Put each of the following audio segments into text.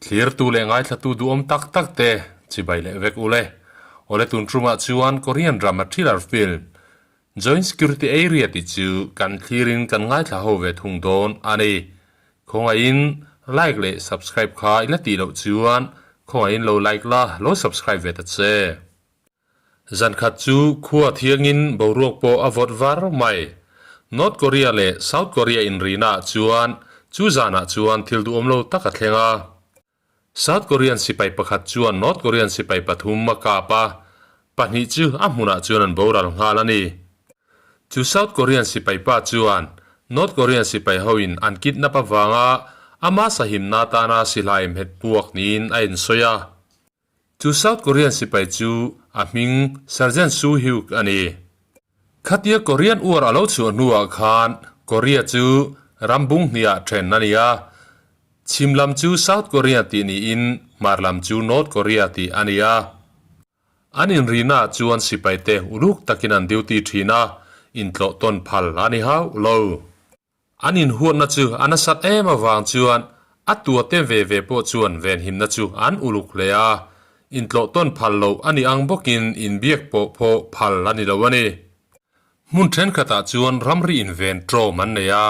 Thlirtu leh ngaithlatu duhawm tak tak te chibai leh vek ule. Awle tun tumah chuan Korean drama thriller film Joint Security Area tih chu kan thlirin kan ngaithla ho ve thung dawn a ni. Khawngaihin like leh subscribe kha i la tih loh chuan khawngaihin lo like la, lo subscribe ve ta che. Zan khat chu khua thiangin boruak pawh a vawt var mai. North Korea leh South Korea inrihnaah chuan chu zanah chuan thil duhawm lo tak a thleng a. South Korean sipai pakhat chuan North Korean sipai pathum a kap a, pahnih chu a hmunah chuan an boral nghal a ni. Chu South Korean sipai pa chuan North Korean sipai hoin an kidnap avanga ama sahimna atana silai hmet puak niin a insawi a. Chu South Korean sipai chu a hming Sergeant Soo Hyuk a ni. Khatia Korean War a lo chhuah hnuah khan Korea chu ram bung hniah then a ni a, chhim lam chu South Korea tih niin hmar lam chu North Korea tih a ni a. An inrihnaah chuan sipaite uluk takin an duty thin a, intlawh tawn phal a ni hauh lo. An inhuatna chu a nasat em avang chuan a tuate ve ve pawh chuan venhimna chu an uluk hle a, intlawh tawn phal loh a nih ang bawkin inbiak pawh pawh phal a ni lo a ni. Hmun thenkhatah chuan ramri inven ṭawm an nei a,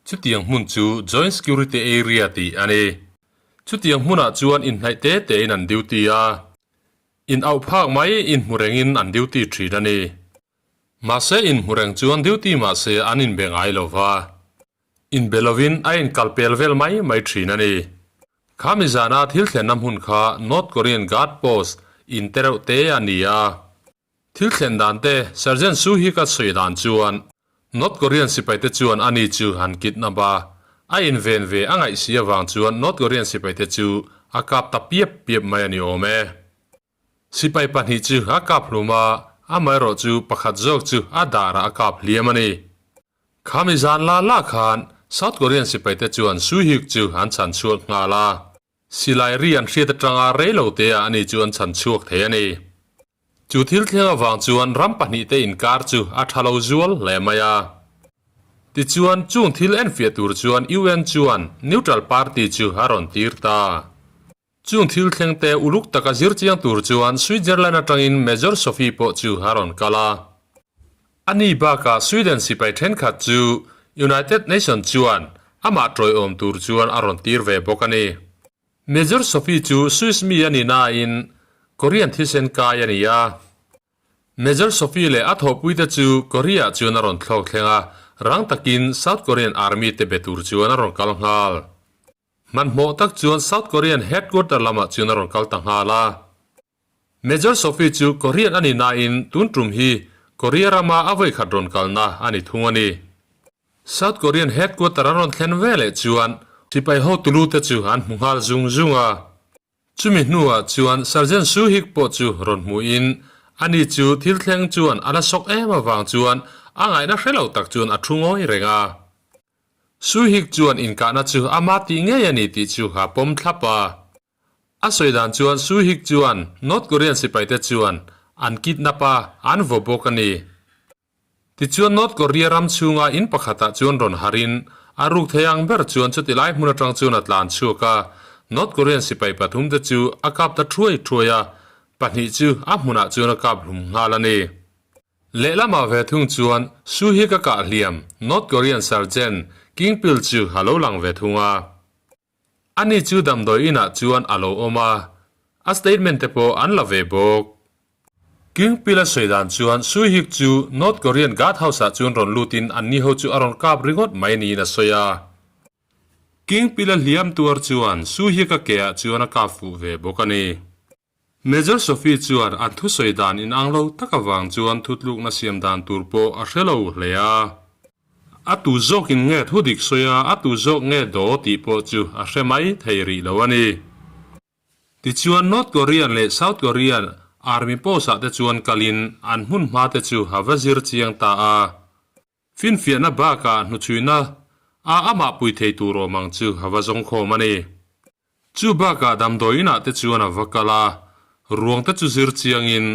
chutiang hmun chu Joint Security Area tih a ni. Chutiang hmunah chuan inhnaih te tein an duty a, in auh phak mai inhmu rengin an duty ṭhin a ni. Mahse inhmu reng chuan duty mahse an inbe ngai lo va, inbe lovin a inkal pel vel mai mai thin a ni. Kha mizana thil thlenna hmun kha North Korean guard post in te reuh te a ni a. Thil thlen dan te Sergeant Soo Hee ka sawi dan chuan North Korean sipaite chuan ani chu han kidnap a, a inven ve a ngaih si avang chuan North Korean sipaite chu a kap ta piap piap mai a ni awm e. Sipai pahnih chu a kap hlum a, amaherawh chu pakhat zawk chu a darah a kap hliam a ni. Khami zan la la khan South Korean sipaite chuan Soo Hyuk chu an chhan chhuak nghal a, silai ri an hriat atanga rei lo te ah ani chu an chhan chhuak thei a ni. Chu thil thleng avang chuan ram pahnihte inkar chu a tha lo zual hle mai a. Tichuan, chung thil enfiah tur chuan UN chuan neutral party chu a rawn tir ta. Chung thil thlengte uluk taka zir chiang tur chuan Switzerland atangin Major Sophie pawh chu a rawn kal a. Ani bakah Sweden sipai thenkhat chu United Nation chuan amah tawiawm tur chuan a rawn tir ve bawk a ni. Major Sophie chu Swiss mi a ni nain Korean thisen kai a ni a. Major Sophie leh a thawhpuite chu Korea chuan a rawn thlawk thleng a, rang takin South Korean Army te be tur chuan a rawn kal nghal. Hmanhmawh tak chuan South Korean headquarter lamah chuan a rawn kal ta nghal a. Major Sophie chu Korean a ni nain tun tum hi Korea rama a vawikhat rawn kalna a ni thung a ni. South Korean headquarter an rawn thlen veleh chuan sipai hotu te chu an hmu nghal zung zung a. Chumi hnuah chuan Sergeant Soo Hik pawh chu rawn hmuhin ani chu thil thleng chuan a la sawk em avang chuan a ngaihna hre lo tak chuan a thu ngawi reng a. Soo Hik chuan inkahna chu ama tih ngei a ni tih chu a pawm thlap a. A sawi dan chuan Soo Hik chuan North Korean sipaite chuan an kidnap a, an vaw bawk a ni. Tichuan North Korea ram chhunga in pakhatah chuan rawn harin a ruk thei ang ber chuan chuti lai hmun atang chuan a tlan chhuak a, North Korean sipai pathum te chu a kap ta thuai thuai a, pahnih chu a hmunah chuan a kap hlum nghal a ni. Lehlamah ve thung chuan Su hi ka kah hliam North Korean Sergeant King Pil chu a lo lang ve thung a. Ani chu damdawi inah chuan a lo awm a, a statement te pawh an la ve bawk. King Pil a sawi dan chuan Sui Hik chu North Korean guard house ah chuan rawn lutin anni ho chu a rawn kap ringawt mai niin a sawi a. King Pil a hliam tuar chuan Sui Hik a ke ah chuan a kap fuh ve bawk a ni. Major Sophie chuan an thusawi dan inang lo tak avang chuan thutlukna siam dan tur pawh a hre lo hle a. A tu zawkin nge thu dik sawi a, a tu zawk nge daw tih pawh chu a hre mai thei rih lo a ni. Tichuan North Korean leh South Korean army post ah te chuan kalin an hmun hma te chu a va zir chiang ta a. Finfiahna bakah hnuchhuina a amah pui thei tur awm ang chu a va zawng khawm a ni. Chu bakah damdawi inah te chuan a va kal a, ruang te chu zir chiangin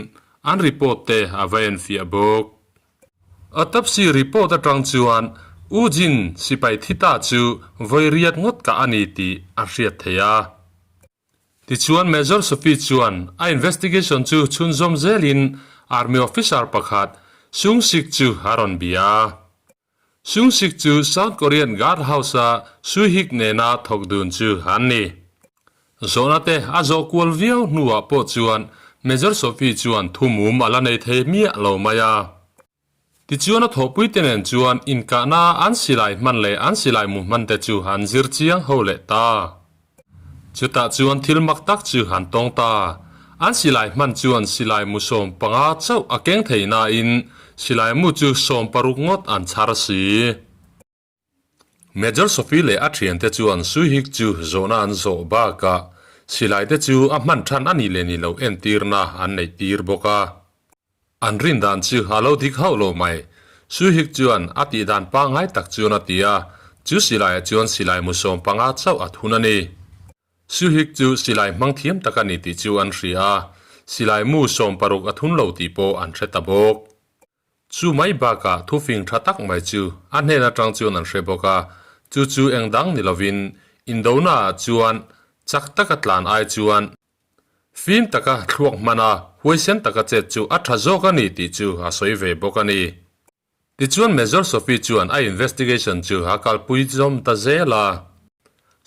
an report te a va enfiah bawk. Autopsy report atang chuan U Jin sipai thi ta chu vawi riat ngawt kah a ni tih a hriat theih a. Tichuan Major Sophie chuan a investigation chu chhunzawm zelin Army officer pakhat Sung Sik chu a rawn bia a. Sung Sik chu South Korean guard house-a Sui Hik nena thawk dun chu an ni. Zawhna te a zawh kual viau hnuah pawh chuan Major Sophie chuan thumum a la nei thei miah lo mai a. Tichuan a thawhpuite nen chuan inkahna an silai hman leh an silai mu hman te chu an zir chiang ho leh ta. Chutah chuan thil mak tak chu an tawng ta. An silai hman chuan silai mu 15 chauh a keng thei nain silai mu chu 60 ngawt an chhar si. Major Sophie leh a thiante chuan Suihik chu zawhna an zawh bakah silai te chu a hman than a nih leh ni loh entirna an neih tir bawk a. An rin dan chu a lo dik hauh lo mai. Suihik chuan a tih dan pangngai tak chuan a ti a, chu silaiah chuan silai mu 15 chauh a thun a ni. Suihik chu silai hmang thiam tak a ni tih chu an hria a, silai mu 60 a thun lo tih pawh an hre ta bawk. Chu mai bakah thufing tha tak mai chu a hnen atang chuan an hre bawk a, chu chu eng dang ni lovin Indonaah chuan chak taka tlan ai chuan fim taka thluak hman a, huaisen taka chet chu a tha zawk a ni tih chu a sawi ve bawk a ni. Tichuan Major Sophie chuan a investigation chu a kalpui zawm ta zel a.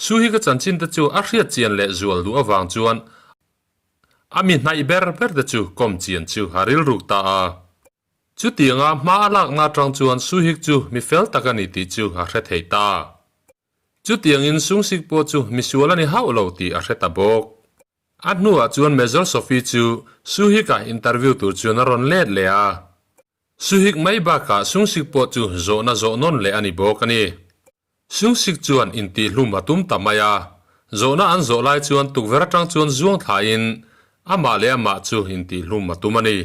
Su hi ka chanchin te chu a hriat chian leh zual duh avang chuan A mi hnaih ber ber te chu kawm chian chu a rilruk ta a. Chutianga hma a lakna atang chuan Suhik chu mi fel tak a ni tih chu a hre thei ta. Chutiangin Sungsik pawh chu misual a ni hauh lo tih a hre ta bawk. A hnuah chuan Major Sophie chu Suhik-a interview tur chuan a rawn let leh a. Suhik mai bakah Sungsik pawh chu zawhna zawh nawn leh a ni bawk a ni. Sungsik chuan intihhlum a tum ta mai a, zawhna an zawh lai chuan tukverh atang chuan zuang thlain amah leh amah chu intihhlum a tum a ni.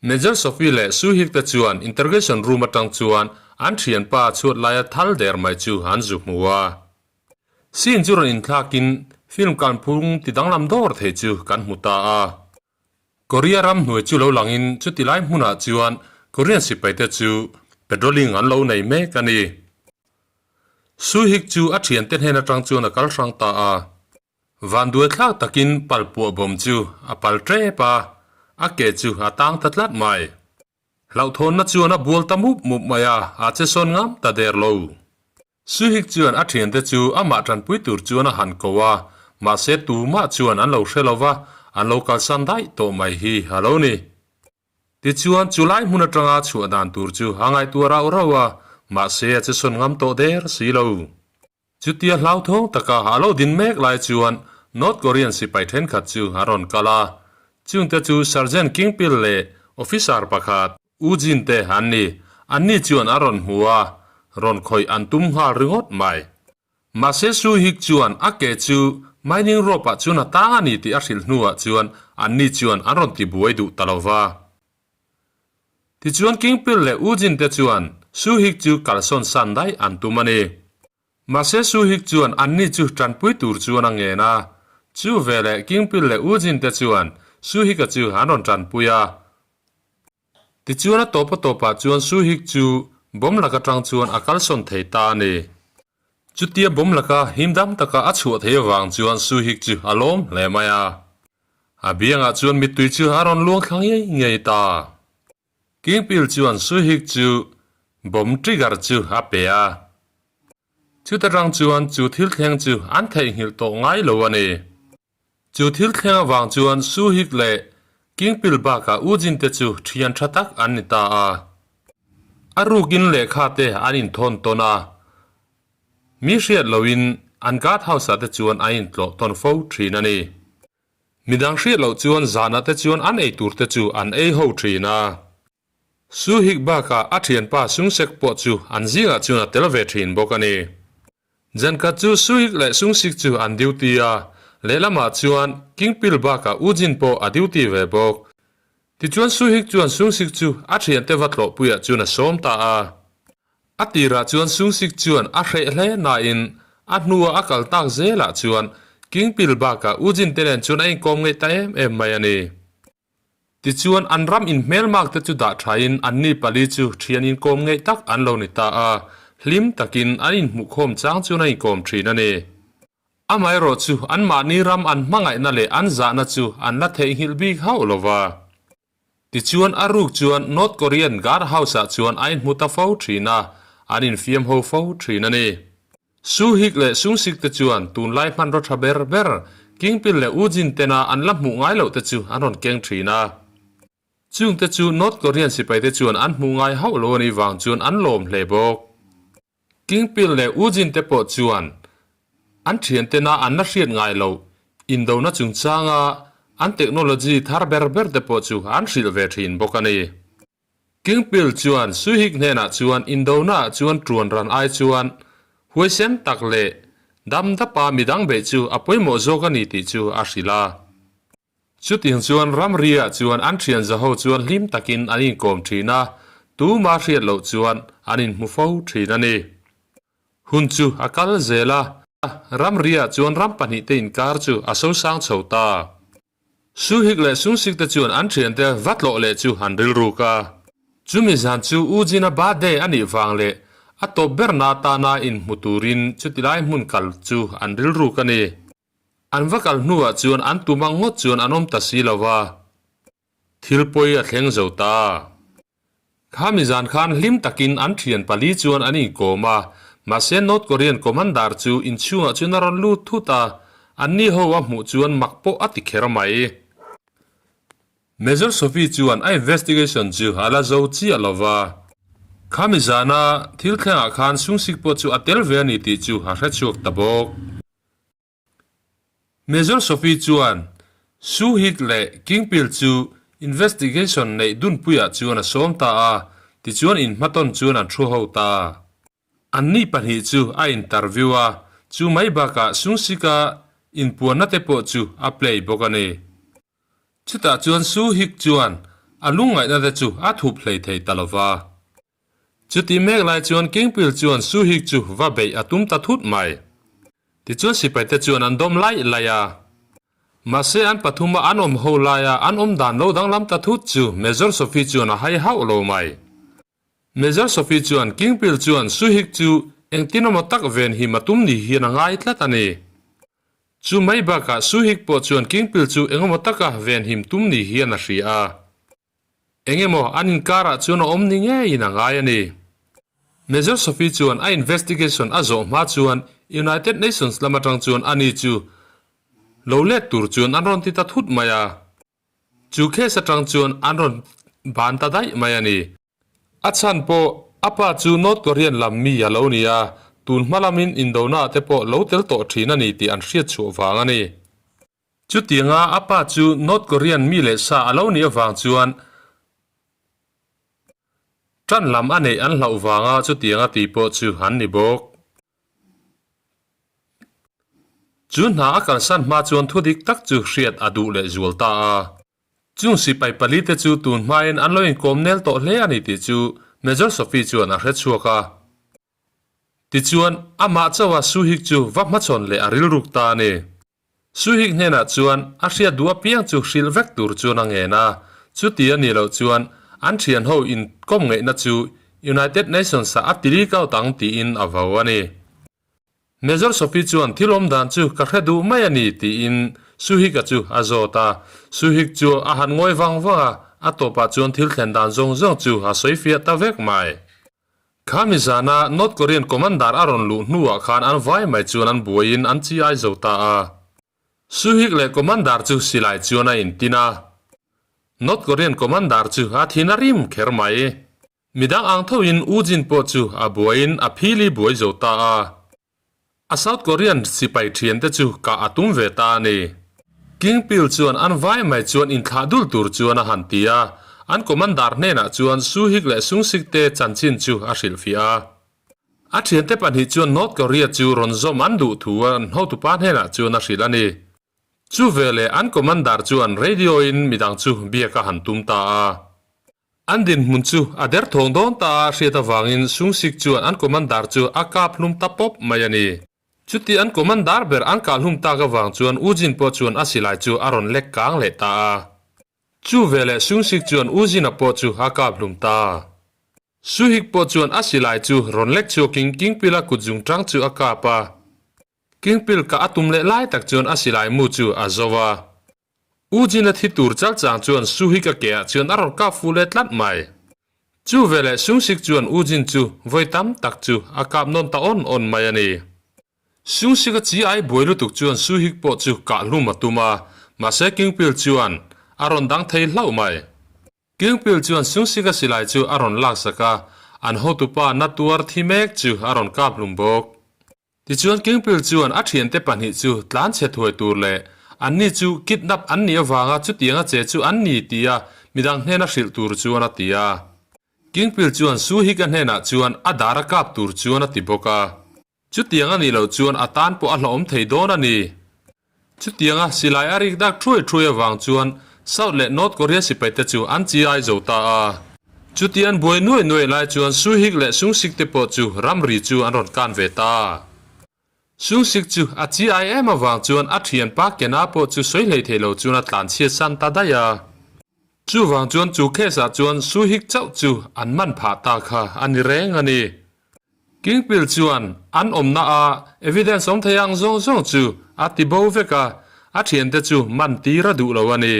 Major Sophie leh Suhik te chuan interrogation room atang chuan an thianpa chhuat laia thal der mai chu an zu hmu a. Scene chu rawn inthlakin film kanphung ti danglam dawr thei chu kan hmu ta a. Korea ram hnuai chu lo langin chuti lai hmunah chuan Korean sipaite chu patrolling an lo nei mek a ni. Suhik chu a thiante hnen atang chuan a kal hrang ta a. Vanduai thlak takin pal puah bawm chu a pal tep a, a ke chu a tang ta tlat mai. Hlauhthawnna chuan a bual ta mup mup mai a, a che sawn ngam ta der lo. Suhik chuan a thiante chu amah tanpui tur chuan a han ko a, mahse tumah chuan an lo hre lo va, an lo kalsan daih tawh mai hi a lo ni. Tichuan chulai hmun atanga chhuah dan tur chu a ngaihtuah rauh rauh a, mahse a che sawn ngam tawh der si lo. Chutia hlauthawng taka a lo din mek lai chuan North Korean sipai thenkhat chu a rawn kal a, chungte chu Sergeant Kingpil leh officer pakhat, U Jin te an ni. Anni chuan a rawn hmu a, rawn khawih an tum nghal ringawt mai. Mahse Su Hik chuan a ke chu mining rope ah chuan a tang a ni tih a hrilh hnuah chuan anni chuan an rawn ti buai duh ta lo va. Tichuan King Pil leh U Jin te chuan Su Hik chu kalsawn san daih an tum a ni. Mahse Su Hik chuan anni chu tanpui tur chuan a ngen a. Chu veleh King Pil leh U Jin te chuan Su Hika chu an rawn tanpui a. Tichuan a tawp a tawpah chuan Suhik chu bomb lak atang chuan a kalsawn thei ta a ni. Chutia bomb laka himdam taka a chhuah thei avang chuan Suhik chu a lawm hle mai a. A biangah chuan mittui chu a rawn luang thla ngei ngei ta. Kingpil chuan Suhik chu bomb trigger chu a pe a. Chuta tang chuan chu thil thleng chu an theihnghilh tawh ngai lo a ni. Chu thil thleng avang chuan Suhik leh Kingpil bakah Ujin te chu thian tha tak an ni ta a. A rukin lehkha te an inthawn tawn a, mi hriat loin an guard house ah te chuan an intlawh tawn fo thin a ni. Midang hriat loh chuan zanah te chuan an ei tur te chu an ei ho thin a. Suhik bakah a thianpa Sungsek pawh chu an zingah chuan a tel ve thin bawk a ni. Zankhat chu Suhik leh Sungsik chu an duty a, lehlamah chuan Kingpil bakah Ujin pawh a duty ve bawk. Tichuan Suhik chuan Sungsik chu a thiante va tlawhpuiah chuan a sawm ta a. A tirah chuan Sungsik chuan a hreh hle nain a hnua a kal tak zelah chuan Kingpil bakah Ujin te nen chuan a inkawm ngeih ta em em mai a ni. Tichuan, an ram inhmelmak te chu dah thain anni pali chu thian inkawm ngeih tak an lo ni ta a, hlim takin an inhmuhkhawm chang chuan a inkawm thin a ni. Amaherawhchu anmahni ram an hmangaihna leh an zahna chu an la theihnghilh bik hauh lo va. Tichuan a ruk chuan North Korean guard house-ah chuan a inhmu ta fo thin a, an infiam ho fo thin a ni. Su Hik leh Sung Sik te chuan tunlai hmanraw tha ber ber Kingpin leh Ujin tena an la hmuh ngai loh te chu an rawn keng thin a. Chungte chu North Korean sipaite chuan an hmuh ngai hauh lo a nih vang chuan an lawm hle bawk. Kingpin leh Ujin te pawh chuan an thiantena an la hriat ngai loh indona chungchanga an technology thar ber ber te pawh chu an hrilh ve thin bawk a ni. Kingpil chuan Suhik hnenah chuan indona ah chuan tuan ran ai chuan huaisen tak leh dam dapa midang beih chu a pawimawh zawk a ni tih chu a hrilh a. Chutiang chuan ramri ah chuan an thian zaho chuan hlim takin an inkawm thin a, tuma hriat loh chuan an inhmu fo thin a ni. Hun chu a kal zel a, ramri ah chuan ram pahnihte inkar chu a sosang chho ta. Suhik leh Sungsik te chuan an thiante va tlawh leh chu an rilruk a. Chumi zan chu U Jin-a birthday a nih vang leh a tawp berna atana inhmu turin chutilai hmun kal chu an rilruk a ni. An va kal hnuah chuan an tum ang ngawt chuan an awm ta si lo va, thil pawi a thleng zo ta. Khami zan khan hlim takin an thian pali chuan an inkawm a, mahse North Korean commander chu inchhungah chuan a rawn lut thut a, anni ho a hmuh chuan mak pawh a ti kher mai. Major Sophie chuan a investigation chu a la zo chiah lo va, khami zana thil thlengah khan Sungsik pawh chu a tel ve a ni tih chu a hrechhuak ta bawk. Major Sophie chuan Soo Hik leh King Pil chu investigation neih dunpuiah chuan a sawm ta a, tichuan inhmatawn chuan an thu ho ta. Anni pahnih chu a interview a, chu mai bakah Sung Sik-a inpuanna te pawh chu a play bawk a ni. Chutah chuan Soo Hik chuan a lungngaihna te chu a thup hlei thei ta lova. Chuti mek lai chuan Kingpil chuan Suhik chu va beih a tum ta thut mai. Tichuan sipaite chuan an dawm laih laih a. Mahse an pathuma an awm ho laia an awm dan lo danglam ta thut chu Major Sophie chuan a hai hauh lo mai. Major Sophie chuan Kingpil chuan Suhik chu engtin emaw tak ven him a tum ni hian a ngai tlat a ni. Chu mai bakah Suhik pawh chuan Kingpil chu engemaw taka ven him tum ni hian a hria a. Eng emaw an inkarah chuan a awm ni ngeiin a ngai a ni. Major Sophie chuan a investigation a zawh hma chuan United Nations lam atang chuan ani chu lo let tur chuan an rawn ti ta thut mai a. Chu case atang chuan an rawn ban ta daih mai a ni. A chhan pawh a pa chu North Korean lam mi a lo ni a, tun hma lamin indona te pawh lo tel tawh thin a ni tih an hriat chhuah vang a ni. Chutianga a pa chu North Korean mi leh sa a lo nih avang chuan tan lam a neih an hlauh vanga chutianga ti pawh chu an ni bawk. Chu hna a kalsan hma chuan thudik tak chu hriat a duh leh zual ta a. Chung sipai pali te chu tun hmain an lo inkawm nel tawh hle a ni tih chu Major Sophie chuan a hre chhuak a. Tichuan, amah chauha Suhik chu va hmachhawn leh a rilruk ta a ni. Suhik hnenah chuan a hriat duh apiang chu hrilh vek tur chuan a ngen a, chuti a nih loh chuan an thianho inkawm ngeihna chu United Nations-ah a ti leak out ang tiin a vau a ni. Major Sophie chuan thil awm dan chu ka hre duh mai a ni tiin Suhik-a chu a zawt a, Suhik chu a han ngawi vang vang a, a tawpah chuan thil thlen dan zawng zawng chu a sawi fiah ta vek mai. Khami zana North Korean commander a rawn luh hnuah khan an vai mai chuan an buaiin an chi ai zo ta a. Suhik leh commander chu silai chuan a intin a. North Korean commander chu a thin a rim kher mai. Midang ang thoin U Jin pawh chu a buaiin a phili buai zo ta a. A South Korean sipai thiante chu kah a tum ve ta a ni. King Pil chuan an vai mai chuan inthlah dul tur chuan a han ti a, an commander hnenah chuan Su Hik leh Sung Sik te chanchin chu a hrilhfiah a. A thiante pahnih chuan North Korea chu rawn zawm an duh thu an hotupa hnenah chuan a hrilh a ni. Chu veleh an commander chuan radio in midang chu biak a han tum ta a. An dinhmun chu a derthawng dawn ta a hriat avangin Sungsik chuan an commander chu a kap hlum ta pawp mai a ni. Chuti an commander ber an kah hlum tak avang chuan Ujin pawh chuan a silai chu a rawn lek kang leh ta a. Chu veleh Sungsik chuan Ujin-a pawh chu a kap hlum ta. Suhik pawh chuan a silai chu rawn lek chhuakin Kingpila kutzungtang chu a kap a. Kingpil kah a tum leh lai tak chuan a silai mu chu a zo a. U Jin-a thi tur chal chang chuan Suhik a keah chuan a rawn kap fu leh tlat mai. Chu veleh Sungsik chuan U Jin chu vawi tam tak chu a kap nawn ta awn awn mai a ni. Sungsik a chi ai buai lutuk chuan Suhik pawh chu kah hlum a tum a, mahse Kingpil chuan a rawn dang thei hlauh mai. Kingpil chuan Sungsika silai chu a rawn laksak a, an hotupa na tuar thi mek chu a rawn kap hlum bawk. Tichuan Kingpil chuan a thiante pahnih chu tlan chhe thuai tur leh anni chu kidnap an nih avanga chutianga che chu an ni tia midang hnena hrilh tur chuan a ti a. Kingpil chuan Suhika hnenah chuan a dar a kap tur chuan a ti bawk a. Chutiang a nih loh chuan a tan pawh a hlauhawm thei dawn a ni. Chutianga silai a rik dak thuai thuai avang chuan South leh North Korea sipaite chu an chi ai zo ta a. Chuti an buai nuai nuai lai chuan Suhik leh Sungsik te pawh chu ramri chu an rawn kan ve ta. Sungsik chu a chi ai em avang chuan a thianpa Kena pawh chu sawi hlei thei lo chuan a tlanchhiat san ta daih a. Chuvang chuan chu case ah chuan Suhik chauh chu an man phah ta kha a ni reng a ni. Kingpil chuan an awmna a evidence awm thei ang zawng zawng chu a ti bo vek a, a thiante chu man tir a duh lo a ni.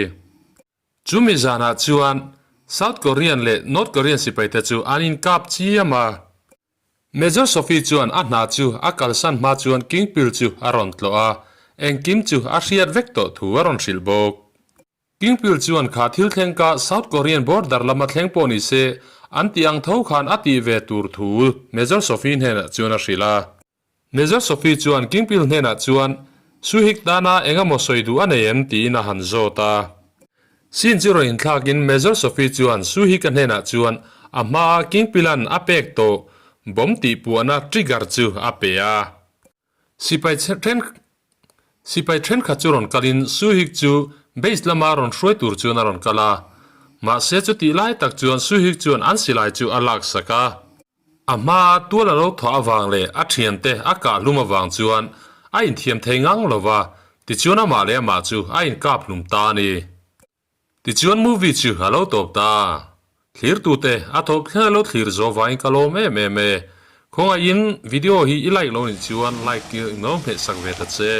Chumi zanah chuan South Korean leh North Korean sipaite chu an inkap chiam a. Major Sophie chuan a hna chu a kalsan hma chuan Kingpil chu a rawn tlawh a, engkim chu a hriat vek tawh thu a rawn hrilh bawk. Kingpil chuan kha thil thleng ka South Korean border lama thleng pawh ni se, an tih ang tho khan a tih ve tur thu Major Sophie hnenah chuan a hrilh a. Major Sophie chuan Kingpil hnenah chuan Suhik tana eng emaw sawi duh a nei em tiin a han zawt a. Scene chu rawn inthlakin Major Sophie chuan Suhika hnenah chuan a hmaa Kingpilan a pek tawh bomb tihpuahna trigger chu a pe a. Sipai then Sipai thenkhat chu rawn kalin Suhik chu base lama rawn hruai tur chuan a rawn kal a. Mahse chutih lai tak chuan Suhik chuan an silai chu a laksak a. A hmaa tual a lo thawh avang leh a thiante a kah hlum avang chuan a inthiam thei ngang lo va, tichuan amah leh amah chu a inkap hlum ta a ni. Tichuan movie chu a lo tawp ta. Thlirtute a thawp thleng a lo thlir zawh vangin ka lawm em em e. Khawngaihin video hi i like lo nih chuan like tir i lo hmeh sak ve ta che.